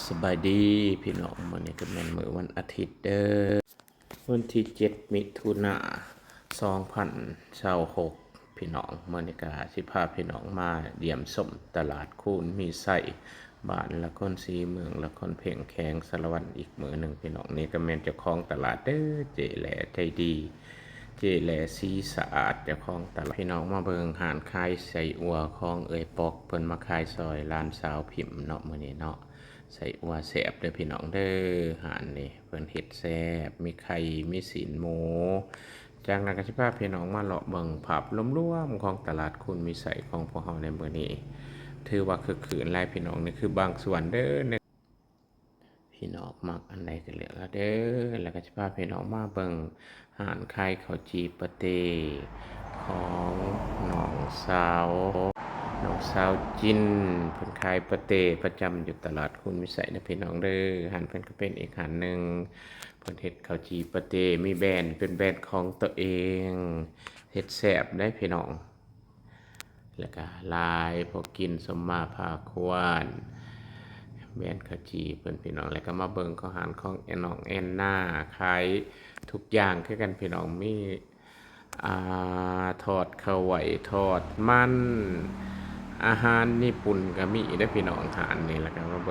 ສະບາຍດີພີ່ນ້ອງ, ມື້ນີ້ກໍແມ່ນມື້ວັນອາທິດເດີ້ ວັນທີເຈັດ ມິຖຸນາ ສອງພັນຊາວຫົກ ພີ່ນ້ອງ. ມື້ນີ້ກໍຊິພາພີ່ນ້ອງມາຢ້ຽມຊົມຕະຫຼາດຄູນມີໄຊ ບ້ານລະຄອນສີ ເມືອງລະຄອນເພັງ ແຂວງສາລະວັນອີກມື້ໜຶ່ງພີ່ນ້ອງ. ນີ້ກໍແມ່ນເຈົ້າຂອງຕະຫຼາດເດີ້ ເຈ້ແຫຼໃຈດີ ເຈ້ແຫຼສີສະອາດ ເຈົ້າຂອງຕະຫຼາດ. ພີ່ນ້ອງມາເບິ່ງຮ້ານຂາຍໄສ້ອົ່ວຂອງເອື້ອຍປອກ ເພິ່ນມາຂາຍຊ່ອຍຫຼານສາວພິມເນາະ ມື້ນີ້ເນາະ. ໄສ້ອົ່ວແຊບເດີ້ພີ່ນ້ອງເດີ້ ຮ້ານນີ້ເພິ່ນເຮັດແຊບ ມີໄຂ່ ມີຊີ້ນໝູ. ຈາກນັ້ນກໍຊິພາພີ່ນ້ອງມາເລາະເບິ່ງພາບລວມໆຂອງຕະຫຼາດຄູນມີໄຊຂອງພວກເຮົາໃນມື້ນີ້ ຖືວ່າຄຶກຄື້ນຫຼາຍພີ່ນ້ອງ. ນີ້ຄືບາງສ່ວນເດີ້ ພີ່ນ້ອງມັກອັນໃດກໍເລືອກເອົາເດີ້. ແລ້ວກໍຊິພາພີ່ນ້ອງມາເບິ່ງຮ້ານຂາຍເຂົ້າຈີ່ປາເຕ້ຂອງນ້ອງສາວ ນ້ອງສາວຈິນ ເພິ່ນຂາຍປາເຕ້ປະຈຳຢູ່ຕະຫຼາດຄູນມີໄຊເດີ້ພີ່ນ້ອງເດີ້. ຮ້ານເພິ່ນກໍເປັນອີກຮ້ານໜຶ່ງ ເພິ່ນເຮັດເຂົ້າຈີ່ປາເຕ້ ມີແບຣນ ເປັນແບຣນຂອງຕົວເອງ ເຮັດແຊບເດ້ພີ່ນ້ອງ. ແລ້ວກະຫຼາຍພວກກິນສົມມາພາຄວນ ແບຣນເຂົ້າຈີ່ເພິ່ນພີ່ນ້ອງ. ແລ້ວກະມາເບິ່ງຂອງຮ້ານຂອງແອນ ນ້ອງແອນນາ ຂາຍທຸກຢ່າງຄືກັນພີ່ນ້ອງ ມີ ອ່າ ທອດເຂົ້າໄຫວ້ ທອດມັນ ອາຫານຍີ່ປຸ່ນກໍມີເດ້ພີ່ນ້ອງ ຮ້ານນີ້. ແລ້ວກະມາເບິ່ງ